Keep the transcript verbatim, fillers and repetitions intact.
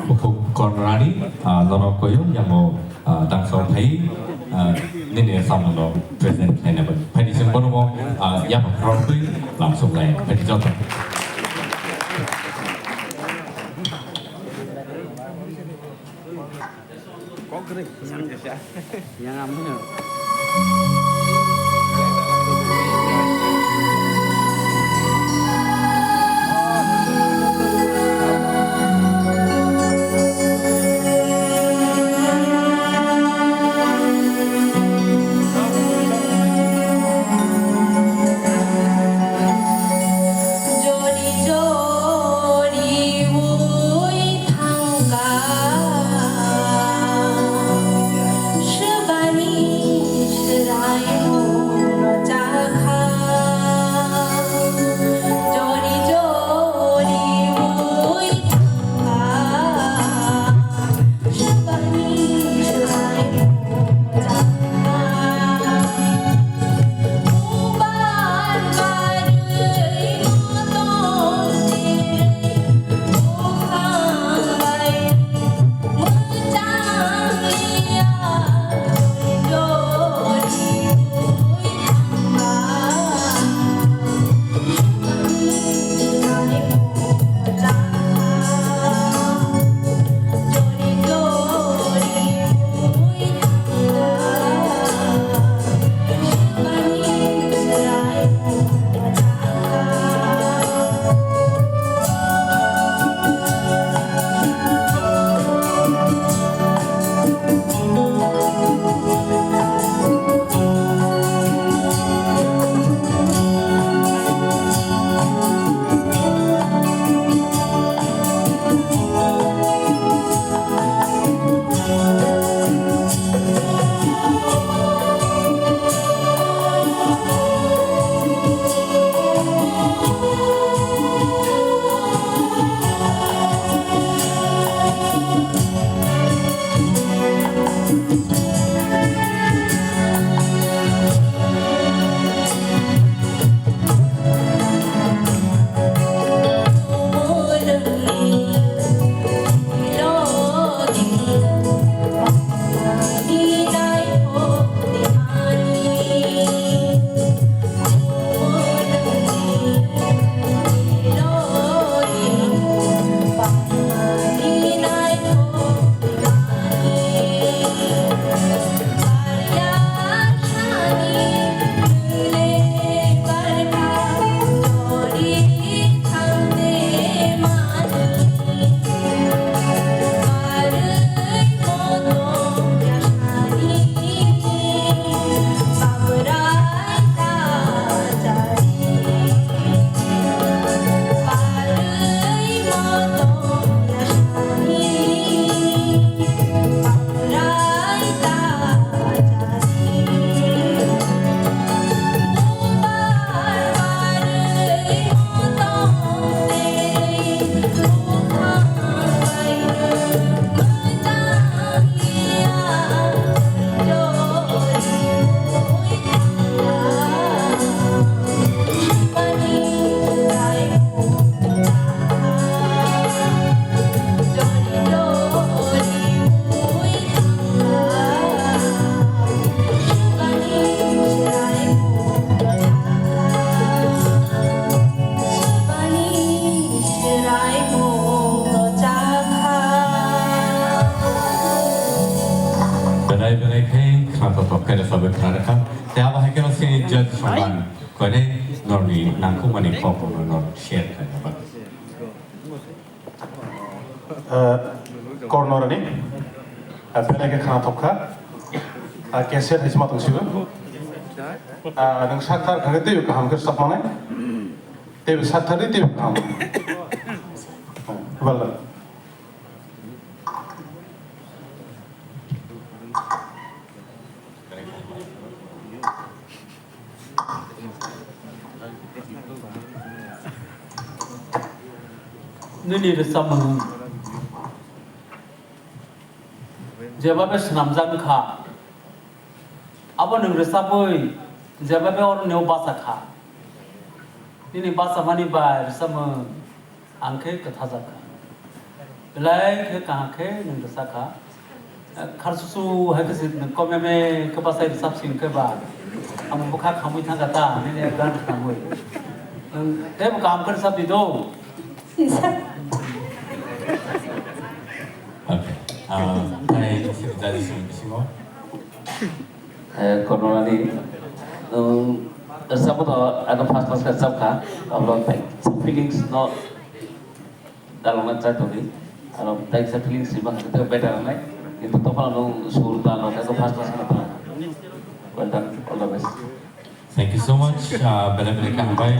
Bukhuk Kornani, ah, nono koyo yango, ah, dangsa phai, ah, nini samungno present khlaina bagwi. Phaidi chwng bono, ah, yapha khoroknwi lamsok lai. Phaidi joto. Yang amno. Jori jori ui thangkha, swbani swrai muno chakha. Jori jori ui thangkha, swbani swrai muno chakha. Belai belai khe khna tongthok khe rwchapwi khna rwkha. Tei abo hai kheno chini judge rok bai kore norni nangkukmani kokno nor share khlaina bagwi. Eh, Kornorani, eh, belai khe khna tongkha. Ah, cassette hai sima tongsigo. Ah, nwng sakthar kha khe teibo kaham khe sokmanai. Teibo sakthar di teibo kaham. Well done. Nini rwchapmung jebabe swnamjak wngkha, abo nwng rwchapwi jebabe oroni o bachakha. Nini bachamani bai rwchapmung ang khe kwthajak kha. Belai khe kaham khe nwng rwchapkha. Kharsusu hai khe se nwng kom M A khe bachai rwchap sing khe ba. Amo bwkha khamwi thangkha ta, nini advance khamwi. Nwng teibo kaham khe rwchap di do. Okay. Ah, tei sini jadi sini bisingo. Eh, Kornolani, nwng rwchapmung to ano first class khe rwchapkha, abo tei feelings no dalogna chai tongdi. Ano tei kisa feelings ri bang khe better nai. Kintu tophano nwng sur ta no tei first class khe ta. Well done, all the best. Thank you so much. Ah, belai belai kaham bai.